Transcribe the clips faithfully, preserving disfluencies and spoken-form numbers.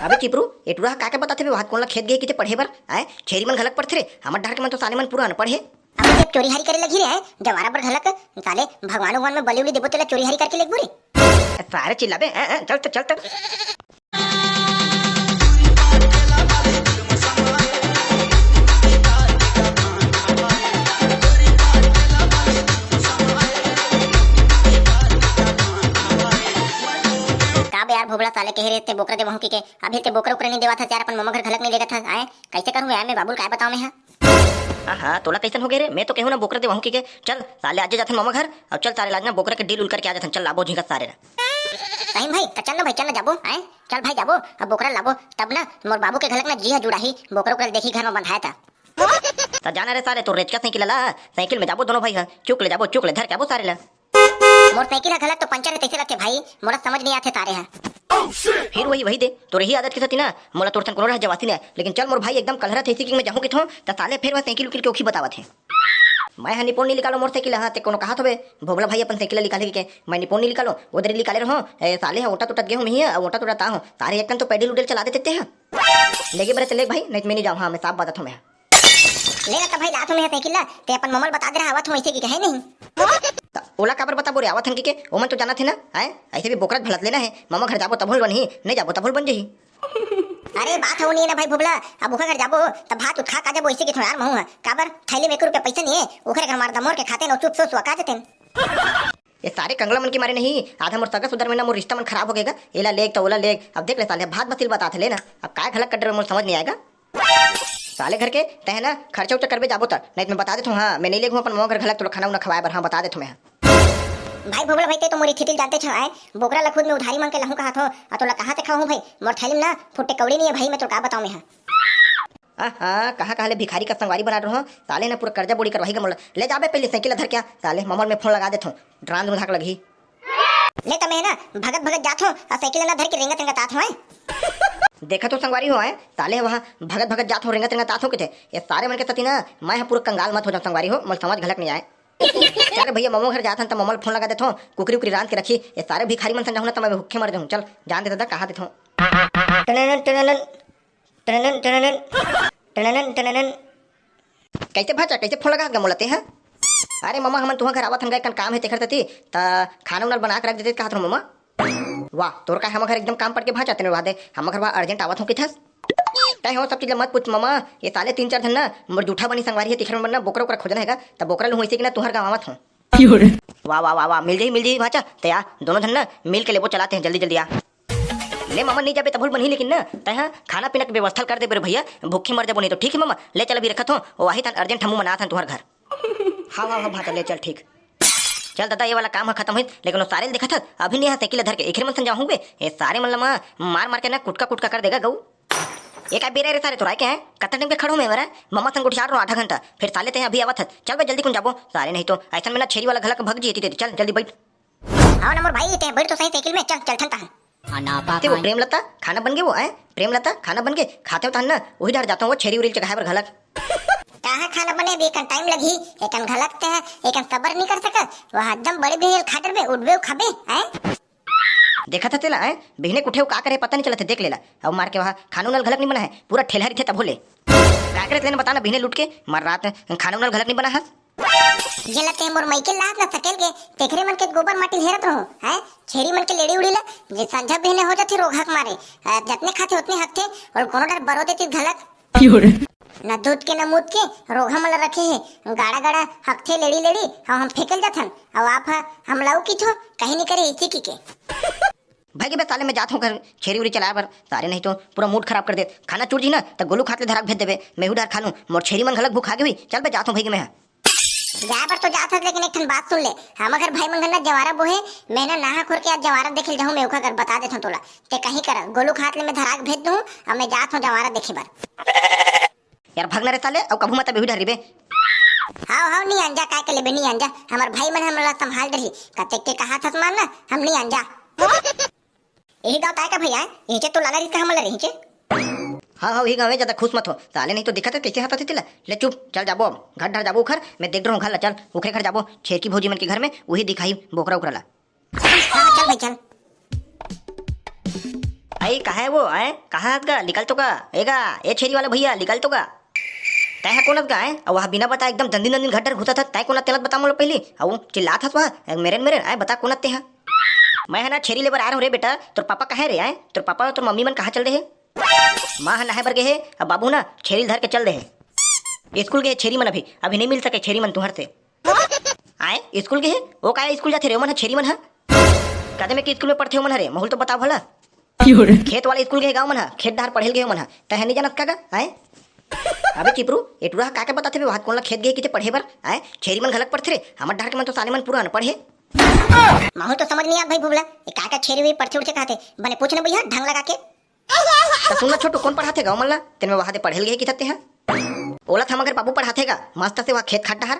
अबे चिपरू, ए टूरा ह का के बतात हे बे? वहां कोन ला खेत गे हे किते पढ़े बर? आय, छेरी मन घलक पढ़थे रे। हमर डहर के मन तो साले मन पूरा अनपढ़ हे। अब जब चोरी हारी करे लगही रे, आय, जवारा बर घलक, साले भगवान उगवान में बलि उलि देबो तेला चोरी हारी करके लेगबो रे। सारे चिल्लाबे, ए, ए, चल त, चल त। का बे यार भोबला, साले कहे रहे ते बोकरा देवहूं कहिके, अभी ते बोकरा उकरा नहीं देवत हस यार, अपन ममा घर घलक नहीं लेगत हस, आय? कैसे करूं यार मैं बाबू ल, काय बताऊं मैं हा? हाँ, हाँ, तोला कैसन हो गए रे? मैं तो कहूं ना बोकरा देवहूं कहिके, चल साले आजे जाथन ममा घर, अउ चल सारे लाजना बोकरा के डील उल करके आ जाथन, चल लाबो झिंगत सारे ला। सही भाई, त चल ना भाई, चल ना जाबो, आय? चल भाई जाबो, अब बोकरा लाबो, तब ना मोर बाबू के घलक ना जी हा जुड़ाही, बोकरा उकरा देखी घर में बंधाया था। त जाना रे सारे, तोर रेचका साइकिल ला, साइकिल में जाबो दोनों भाई हा, चुक ले जाबो, चुक ले धर के आबो सारे ला। मोर साइकिल ह घलक तो पंचर हे, तइसे लगथे भाई, मोला समझ नहीं आथे सारे ह। फिर वही, वही दे, तोर ही आदत के सेती ना, मोला तोर सन कोनो रह जवासी नहीं, लेकिन चल मोर भाई एकदम कलहरत हे, इसी कि मैं जाहूं किथों, त साले फिर वह साइकिल उकिल के ओखी बतावत हे। मैं ह निपोन नहीं निकालो मोर साइकिल ह, ते कोनो कहात होबे, भोबला भाई अपन साइकिल ला निकाले के, मैं निपोन नहीं निकालो, उधर ही निकाले रहो, ए साले ह ओटा टोटत गे हूं मैं, ओटा टोटत आ हूं, सारे एकन तो पैडल उडल चला देते ते ह। लेगे बरे ते लेग भाई, नहीं त मैं नहीं जाऊं, हाँ, मैं साफ बतात हूं मैं। ले ना त भाई, लात हूं मैं साइकिल ला, ते अपन ममा ल बता दे रहा, आवत हूं ऐसे कि कहे नहीं। त ओला काबर बताबो रे, आवत हन कि के, ओमन तो जानत हे ना, हैं? ऐसे भी बोकरा भलत लेना है, ममा घर जाबो तभो ल बनही, नहीं जाबो तभो ल बन जही। अरे बात हो नहीं है ना भाई भुबला, अब ओखर घर जाबो, त भात उत खा का जाबो ऐसे कि थोड़ा यार महू है, काबर थैली में एक रुपया पैसा नहीं है, ओखरे घर मार दमोर के खाते न चुप सो सुआ का जतेन। ये सारे कंगला मन के मारे नहीं, आधा मोर सगा सुधर में ना मोर रिश्ता मन खराब हो गएगा, एला लेग त ओला लेग, अब देख ले साले, भात बसिल बतात हे ले ना, अब काय घलक कर डरे मोर समझ नहीं आएगा। साले घर के, तहे ना खर्चा उर्चा करबे जाबो त, नहीं त मैं बता देथों, हाँ, मैं नहीं लेगहूं अपन ममा घर घलक तोला खाना उना खवाए बर, हाँ, बता देथों मैं, हाँ। भाई भोबला भाई, ते तो मोरी थितिल जानते छो, आय, बोकरा ला खुद में उधारी मांग के लाहूं कहा थो, आ तोला कहा ते खाहूं भाई, मोर थैली में ना फुट्टे कौड़ी नहीं है भाई, मैं तोला का बताऊं मैं, हाँ। आहा, कहाँ कहाँ ले भिखारी का संगवारी बना रहो, साले ना पूरा कर्जा बोड़ी करवाही का मोला, ले जाबे पहले साइकिल ला धर के आ, साले ममा ल मैं फोन लगा देथों, डरान दुन धाक लगही। ले त मैं ना भगत भगत जात हूं, अउ साइकिल ना धर के रेंगत रेंगत आत हूं, हैं? देखत हो संगवारी हो, हैं? साले वहां भगत भगत जात हो, रेंगत रेंगत आत हो किथे। ये सारे मन के सती ना मैं ह पूरा कंगाल मत हो जाऊं संगवारी हो, मोला समझ घलक नहीं आए। चल रे भैया, ममा घर जात हन त ममा ल फोन लगा देथों, कुकरी उकरी रांध के रखी। ये सारे भिखारी मन संग जाहूं ना त मैं भूखे मर जाहूं। चल जान देता कहाँ देथों। टननन टननन, टननन टननन, टननन टननन। कैसे भाचा, कैसे फोन लगा गा मोला ते, हाँ? अरे ममा, हमन तुहर घर आवत हन गा, एकन काम हे तेखर तती, त खाना उना बना के रख देते कहत रहो ममा। वाह, तोर का हमर घर एकदम काम पड़ के भाचा, तेने वादे हमर घर वाह अर्जेंट आवत हूं किथस। तय हो सब चीज ला मत पूछ ममा, ये साले तीन चार झन ना मोर जूठा बनी संगवारी हे, तेखर मन ना बोकरा ओकरा खोजना हेगा, त बोकरा लुहूं इसे कि ना तुहर गाँव आवत हूं। वाह, वाह, वाह, वाह, मिल जाही, मिल जाही भाचा, त आ दोनों झन ना मिल के लेबो चलाते हैं, जल्दी जल्दी आ। ले मामा, नहीं जाबे तभो ल बनही, लेकिन ना तैं हा खाना पीना के व्यवस्था कर देबे रे भैया, भूखे मर जाबो नहीं तो। ठीक है मामा, ले चल, अभी रखत हो, ओ आही तन अर्जेंट हमू मनात हन तुहर घर। हाँ, हाँ, हाँ, भांचा, ले चल, ठीक। चल दादा, ये वाला काम ह खत्म होइस, लेकिन वो सारे ल देखत हस, अभी नहीं हा साइकिल धर के, एखरे मन सन जाहूं बे, ये सारे मन ल मार मार के ना कुटका कुटका कर देगा गऊ। एक आ बेरा रे सारे तोराय के हैं, कतना टाइम के खड़ो में मेरा, मम्मा संग गोठियार रहो आधा घंटा, फिर साले तैं अभी आवत हस, चल बे जल्दी कुन जाबो, सारे नहीं तो ऐसन में ना छेरी वाला घलक भग जी एती तेती, चल जल्दी बैठ। हाव ना मोर भाई, तैं बैठ तो सही साइकिल में, चल, चल ठन तहन। ते वो प्रेमलता, खाना बन गे वो, हैं? प्रेमलता, खाना बन गे? खाते हो तहन ना, वही डर जाता हूँ वो छेरी उरी चघाए बर घलक। कहाँ खाना बने, अभी एकन टाइम लगही, एकन घलक ते है, एकन सबर नहीं कर सकत, वह एकदम बड़े बिहने खा डरबे, उठबे खाबे, हैं? देखत हस तेला, हैं? बिहने के उठे वो का करे पता नहीं चलत है, देख लेला। अब मार के वहाँ खाना उना ल घलक नहीं बना है, पूरा ठेलहा रहिथे तभो ले। का करत लेन बता ना, बिहने लुट के, मार रात खाना उना ल घलक नहीं बना हस। जेला ते मोर मइके लात ना सकेल के, तेखरे मन के गोबर माटी ल हेरत रहो, हैं? छेरी मन के लेड़ी उड़ी ला, जे संझा बिहने हो जाथे रोगहा के मारे, अ, जतने खाथे उतने हकथे, और कोनो डर बरो देती घलक। ना दूध के ना मूत के, रोगहा मन ला रखे हे, गाड़ा गाड़ा हकथे लेड़ी लेड़ी, हम, हम फेंकल जाथन, अउ आप ह, हम लाऊ किथो, कहीं नहीं करे इसी की के। भाई के बे साले, मैं जात हूँ घर छेरी उरी चलाए बर, सारे नहीं तो पूरा मूड खराब कर दे। खाना चुर जी ना, त गोलू खात ले धराक भेज देबे, मैं हूँ डर खा लूँ, मोर छेरी मन घलक भूखा गे हुई। चल बे, जात हूँ भाई के मैं। जाए बर तो जात हस, लेकिन एक ठन बात सुन ले, हमर घर भाई मन घर ना जवारा बोहे, मैं ना नहा खोर के आज जवारा देखे ल जाहूँ, मैं ओखर घर बता देथों तोला। ते कहीं कर, गोलू खात ले मैं धराक भेज दूँ, अब मैं जात हूँ जवारा देखे बर। यार भग ना रे साले, अउ कभू मत बेहू डर बे। हाव, हाव, नी आन जा, काय के लेबे, नी आन जा। हमर भाई मन हमला संभाल डरही। कतेक के कहा थस मार ना, हम नी आन जा। यही गाँव ताय का भैया, यही चे तो लाना रिस का हमला रही चे। हाँ, हाँ, वही गाँव है, ज्यादा खुश मत हो। साले नहीं तो दिखत है कैसे हंसत है तेला। ले चुप, चल जाबो अब। घर डर जाबो उखर, मैं देख डर हूँ घर ला, चल। उखरे घर जाबो, छेरकी भौजी मन के घर में, वही दिखाही बोकरा उकरा ला। हाँ, चल भाई, चल। ए, कहाँ हे वो, हैं? कहाँ हस गा? निकल तो गा। ए गा, ए छेरी वाला भइया, निकल तो गा। तैं ह कोन हस गा, हैं? अउ वह बिना बताए एकदम दंदिन दंदिन घर डहर घुसत हस। तैं कोन हस तेला बता मोला पहिली। अउ चिल्लात हस वह, मेरेन मेरेन, हैं? बता कोन हस तैं ह? मैं ह ना छेरी ले बर आ रहों रे बेटा। तोर पापा कहाँ हे रे, हैं? तोर पापा अउ तोर मम्मी मन कहाँ चल दे हे? माँ ह नहाए बर गे हे, अब बाबू ना छेरी ल धर के चल दे हे। स्कूल गे हे छेरी मन अभी, अभी नइ मिल सके छेरी मन तुँहर से। आय, स्कूल गे हे? ओ काय स्कूल जाथे रे ओमन ह, छेरी मन ह? कदे में के स्कूल में पढ़थे ओमन ह रे? महूँ ल तो बता भला। खेत वाला स्कूल गे हे गा ओमन ह, खेत डहर पढ़े ल गे हे ओमन ह। तैं ह नइ जानस का गा? आय? अबे चिपरू, ए टुरा ह का का बताथे बे? वहाँ कोन ला खेत गे हे किथे पढ़े बर? आय, छेरी मन घलक पढ़थे रे। हमर डहर के मन तो साले मन पूरा अनपढ़ हे। महूँ ल तो समझ नइ आत भाई भुबला, ए का का छेरी वही पढ़थे उढ़थे कहथे। बने पूछ न भइया, ढंग लगा के। त सुन ना छोटू, कोन पढ़ाथे गा ओमन ला? तेन में वहादे पढ़े ल गे हे किथे तेहा? ओला त हमर घर बाबू पढ़ाथे गा, मस्त से वहा खेत खार डहर।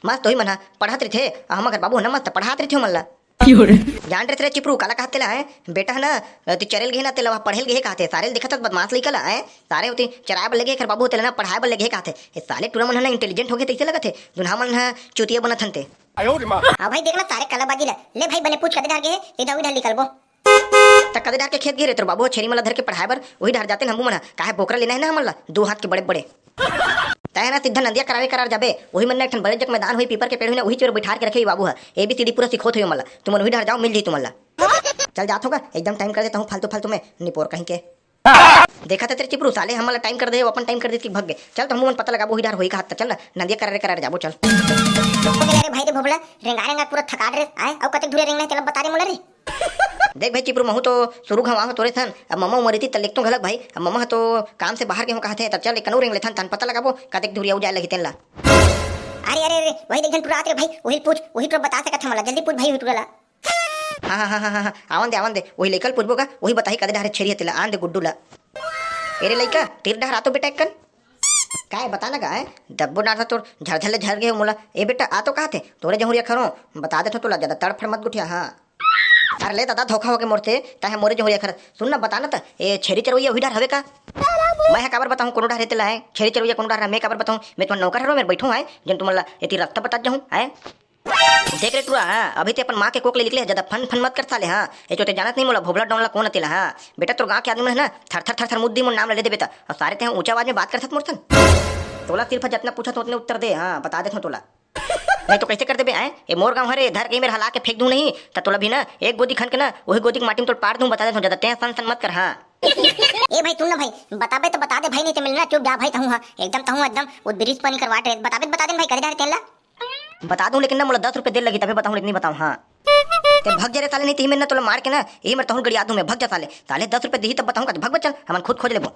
मस्त ओही मन ह पढ़ात रहिथे, अउ हमर घर बाबू ह ना मस्त पढ़ात रहिथे ओमन ला। जान रहिथे रे चिपरू, काला कहत तेला, हैं? बेटा ह ना, अति चरे ल गे हे ना, तेला वहा पढ़े ल गे हे कहथे। सारे ल देखत हस बदमाश लइका ला, हैं? सारे ओती चराए बर ले गे हे, एकर बाबू ह तेला ना पढ़ाए बर ले गे हे कहथे। ए साले टुरा मन ह ना intelligent हो गे तइसे लगत हे, जोन हमन ह चुतिया बनत हन ते। हाँ भाई, देख ना सारे कलाबाजी ला। ले भाई, बने पूछ कदे डहर गे हे, सीधा उही डहर निकलबो। त कदे डहर के खेत गे रे तोर बाबू ह छेरी मन ला धर के पढ़ाए बर, उही डहर जातेन हमू मन ह। काहे बोकरा लेना हे ना हमन ला, दू हाथ के बड़े-बड़े। तैं ह ना सीधा नंदिया करारे करार जाबे, उही मन ना एक ठन बड़े जक मैदान होही, पीपर के पेड़ होही ना, उही चेर बइठार के रखे हे बाबू ह। A B C D पूरा सिखोत होही ओमन ला। तुमन उही डहर जाओ, मिल जाही तुमन ला। चल जात हों गा, एकदम time कर देत हूँ फालतू फालतू में, निपोर कहीं के। देखत हस रे चिपरू, साले हमन ला time कर दे, अपन time कर देत कि भग गे। चल त हमू मन पता लगाबो, उही डहर होही कहत त चल ना, नंदिया करारे करारे जाबो, चल। अरे भाई रे भोभला, रेंगा रेंगा पूरा थकात रे, आय, अउ कतेक दूरिहा रेंगना हे तेला बता दे मोला रे। देख भाई चिपरू, महूँ तो शुरू घवा हों तोरे सन, अब ममा उमर इति त लेगतों घलक भाई, अब ममा ह तो काम से बाहर गे हों कहत हे, त चल एकनऊ रेंग लेथन, तहन पता लगाबो कतेक दूरिहा अउ जाए लगही तेन ला। अरे, अरे, अरे, वही देख झन टुरा आत रे भाई, उही ल पूछ, उही टुरा बता सकत हे मोला, जल्दी पूछ भाई, उही टुरा ला। हाँ, हाँ, हाँ, हाँ, हाँ, आवन दे, आवन दे, उही लइका ल पूछबो गा, उही बताही कदे डहर छेरी हे तेला, आन दे गुड्डू ला। ए रे लइका, तीर डहर आ तो बेटा एक्कन। काय बता ना गा, हैं? दब्बो डांट तोर झरझर ले झर गे हो मोला। ए बेटा, आ तो कहत हे, तोरे जहूँ रेखरों, बता देथों तोला, जादा तड़फड़ मत गोठिया, हाँ। अरे ले दादा, धोखा होगे मोर से, तैं ह मोरे जहूँ रेखर। सुन ना, बता ना त, ए छेरी चरवइया उही डहर हवे का? मैं ह काबर बताहूँ कोनो डहर हे तेला, हैं? छेरी चरवइया कोनो डहर हे, मैं काबर बताहूँ? मैं तुमन नौकर हरों, मेर बइठों, हैं? जेन तुमन ला एती रस्ता बतात जाहूँ, हैं? देख रे टुरा, हाँ, अभी ते अपन माँ के कोख ले निकले हे, जादा फन फन मत कर साले, हाँ। ए चोते जानत नहीं मोला, भोभला डौन ला कोन अतेला, हाँ। बेटा, तोर गाँव के आदमी मन हे ना, थर थर थर थर मुद्दी मोर नाम ला ले देबे त, अउ सारे ते ह ऊँचा आवाज में बात करथस मोर सन। तोला सिर्फ जतना पूछत हों ओतने उत्तर दे, हाँ, बता देथों तोला। नहीं तो कैसे कर देबे, हैं? ए मोर गाँव हरे, धर के मेर हला के फेंक दूँ नहीं, त तोला भी ना, एक गोदी खन के ना, उही गोदी के माटी में तोल पार दूँ, बता देथों, जादा ते ह सन सन मत कर, हाँ। ए भाई, सुन ना भाई, बताबे त बता दे भाई, नहीं तो मिलना चुप जा भाई, तहूँ हा, एकदम तहूँ एकदम उद बिरिस पानी करवात रहे, बताबे त बता दे भाई, कदे डहर हे तेन ला। बता दूँ, लेकिन ना मोला दस रुपये दे लगही, तभे बताहूँ, इतनी बताहूँ, हाँ। ते भग जा रे साले, नहीं तो इही मेर ना तोला मार के ना, इही मेर तहूँ ल गड़िया दूँ मैं, भग जा साले, साले दस रुपये दिही तब बताहूँ का, भग बे चल, हमन खुद खोज लेबो।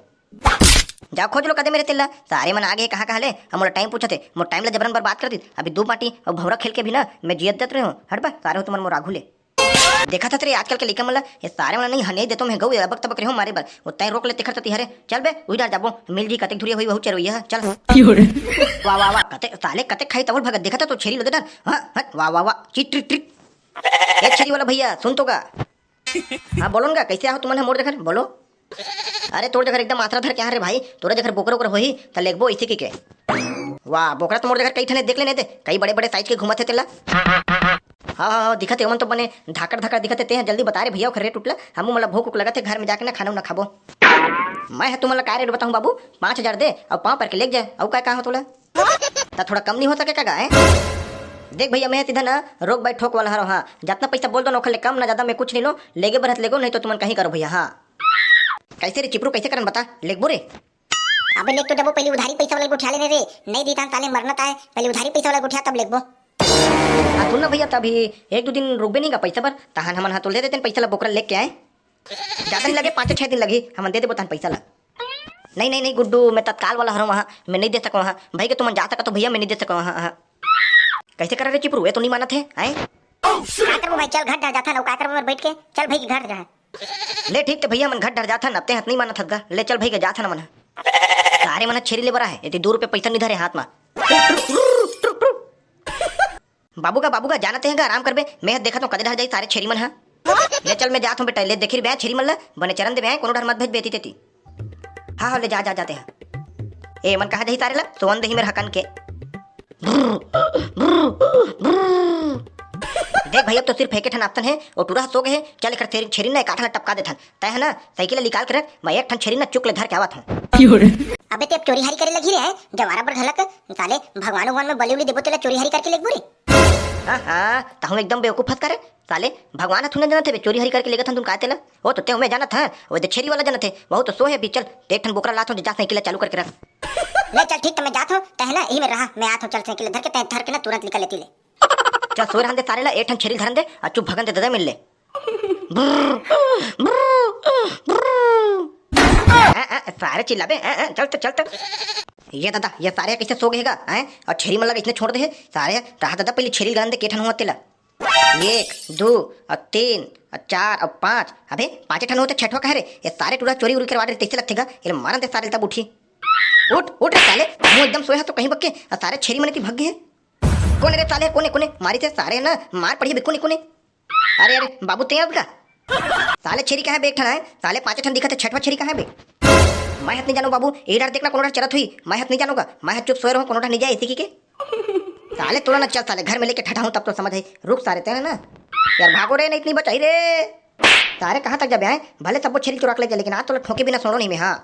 जा खोज लो कदे मेर तेला, सारे मन आ गे कहाँ कहाँ ले, अब मोला time पूछत हे, मोर time ला जबरन बर्बाद कर दिस, अभी दू बाटी अउ भौंरा खेल के भी ना, मैं जियत जात रहे हों, हट बा, सारे हो तुमन मोर आघू ले। देखत हस रे, आजकल के लइका मन ला, ए सारे मन ला नहीं हने देथों मैं गऊ, अबक तबक रहे हों मारे बर। ओ तैं रोक ले तेखर सेती हरे। चल बे, उही डहर जाबो। मिल जही कतेक दूरिहा होही, वहू चरवइया ह। चल। वाह, वाह, वाह, कते, साले कते खाई तवल भगत, देखत हस तो छेरी ल दे डहर। हाँ, हट, वाह, वाह, वाह, चिट, ट्रिट, ट्रिट। ए छेरी वाला भइया, सुन तो गा। हाँ, बोलो न गा, कैसे आहो तुमन ह मोर जघर? बोलो। अरे तोर जघर एकदम आसरा धर के आ रे भाई, तोरे जघर बोकरा ओकरा होही त लेगबो इसी की के। वाह, बोकरा तो मोर जघर कई ठने देख लेने दे, कई बड़े बड़े size के घूमत हे तेला। हाँ, हाँ, हाँ, दिखत हे, ओमन तो बने धाकड़ धाकड़ दिखत हे, ते ह जल्दी बता रे भइया, ओखर rate उठ ला, हमू मन ला भूख उख लगत हे, घर में जाके ना खाना उना खाबो। मैं ह तुमन ला का rate बताहूँ बाबू, पाँच हजार दे, अउ पाँव पर के लेग जाए, अउ का, का हो तोला? त थोड़ा कम नहीं हो सके का गा, हैं? देख भइया, मैं सीधा ना रोक बाई ठोक वाला हरों, हाँ। जतना पैसा बोल दो ना, ओखर ले कम ना ज्यादा मैं कुछ नहीं लो, लेगे बर हत लेगो, नहीं तो तुमन कहीं करो भइया, हाँ। कैसे रे चिपरू, कैसे करन बता, लेगबो रे? अबे लेग तो देबो, पहले उधारी पैसा वाला गोठिया लेने रे, नहीं दी तान ताले मरना ताय, पहले उधारी पैसा वाला गोठिया तब लेगबो। हाँ, सुन ना भइया, तभी एक दो दिन रुकबे नहीं का पैसा बर, तहन हमन हाँ तो ले देतेन पैसा ला, बोकरा लेग के आए। ज्यादा नहीं लगे, पाँच छह दिन लगही, हमन दे देबो तहन पैसा ला। नहीं, नहीं, नहीं गुड्डू, मैं तत्काल वाला हरों वहाँ, मैं नहीं दे सकों वहाँ। भाई के तुमन जा सकत हो भइया, मैं नहीं दे सकों वहाँ, हाँ। कैसे करा रे चिपरू, ये तो नहीं मानत हे, हैं? का करबो भाई, चल घर डहर जाथन, अउ का करबो बइठ के, चल भाई के घर डहर। ले ठीक ते भइया, हमन घर डहर जाथन, अब ते ह नहीं मानत हस गा, ले चल भाई के जाथन हमन ह। सारे मन ह छेरी ले बर आहे, एती दू रुपये पैसा नहीं धरे हाथ मा। बाबू गा, बाबू गा, जानत हे गा, आराम करबे, मैं ह देखत हूँ कदे डहर जाही सारे छेरी मन ह। ले चल, मैं जात हूँ बेटा, ले देखी बे छेरी मन ल, बने चरन देबे, कोनो डहर मत भेजबे एती तेती। हाँ, हाँ, ले जा, जा, जाते हैं। ए, मन कहाँ जाही सारे ल, सोवन देही मेर हकन के। देख भाई, अब तो सिर्फ एके ठन option हे, वो टूरा ह सो गे हे। चल, एकर छेरी, छेरी ना एक आठ ला टपका देथन। तय है ना, साइकिल ला निकाल के रख, मैं एक ठन छेरी ना चुक ले धर के आवत हूँ। अबे, ते अब चोरी हारी करे लगी रे, हैं? जवारा बर घलक, साले, भगवान, भगवान में बलि उली देबो, तेला चोरी हारी करके लेगबो रे। हाँ, हाँ, तहूँ एकदम बेवकूफ हस का रे। साले, भगवान ह थोड़े जानत हे बे, चोरी हारी करके लेगत हन तुम का तेला? वो तो ते मैं जानत हन, वो दे छेरी वाला जानत हे, बहुत तो सो हे अभी। चल, एक ठन बोकरा लात हूँ, जा साइकिल ला चालू करके रख। ले चल, ठीक, तो मैं जात हूँ, तय है ना, यही में रहा, मैं आत हूँ, चल, साइकिल ला धर के तय धर के ना तुरंत निकल लेती ले। चल, सोय रहन दे सारे ला, एक ठन छेरी धरन दे, अउ चुप भगन दे ददा मिल ले। ब्र, ब्र, ब्र। आ, आ, सारे चिल्लाबे, आ, आ, चल त, चल त। ये ददा, ये सारे कइसे सो गे हे गा, हैं? अउ छेरी मन ला कइसने छोड़ दे हे? सारे, रहा ददा, पहली छेरी ल गनन दे, के ठन होवत तेला। एक, दू, अउ तीन, अउ चार, अउ पाँच। अबे, पाँचे ठन होवत हे, छठवा कहाँ रे? ये सारे टूरा चोरी उरी करवा डरे, तइसे लगथे गा। ये मारन दे सारे ल तब उठी। उठ, उठ रे साले, मुँह एकदम सोए हे तो कहीं बक्के, अउ सारे छेरी मन एती भग गे हे। कोन रे साले, कोने, कोने मारिस हे सारे ना, मार पड़ही बे, कोने, कोने। अरे, अरे, बाबू, तें अब का? साले छेरी कहाँ हे बे, एक ठन आय, साले पाँचे ठन दिखत हे, छठवा छेरी कहाँ हे बे? मैं हत नहीं जानों बाबू, ए डर देखना कोनो डर चरत हुई, मैं हत नहीं जानों गा, मैं हत चुप सोए रहूँ, कोनो डर नहीं जाए इसी की के। साले तोला ना, चल साले घर में लेके ठठाहूँ तब तो समझ आई, रुक सारे तें ना। यार भागो रे, नहीं इतनी बचाई रे। सारे कहाँ तक जाबे आय, भले सबो छेरी चुरा के ले जा, लेकिन आज तोला ठोके बिना सोनों नहीं मैं, हाँ।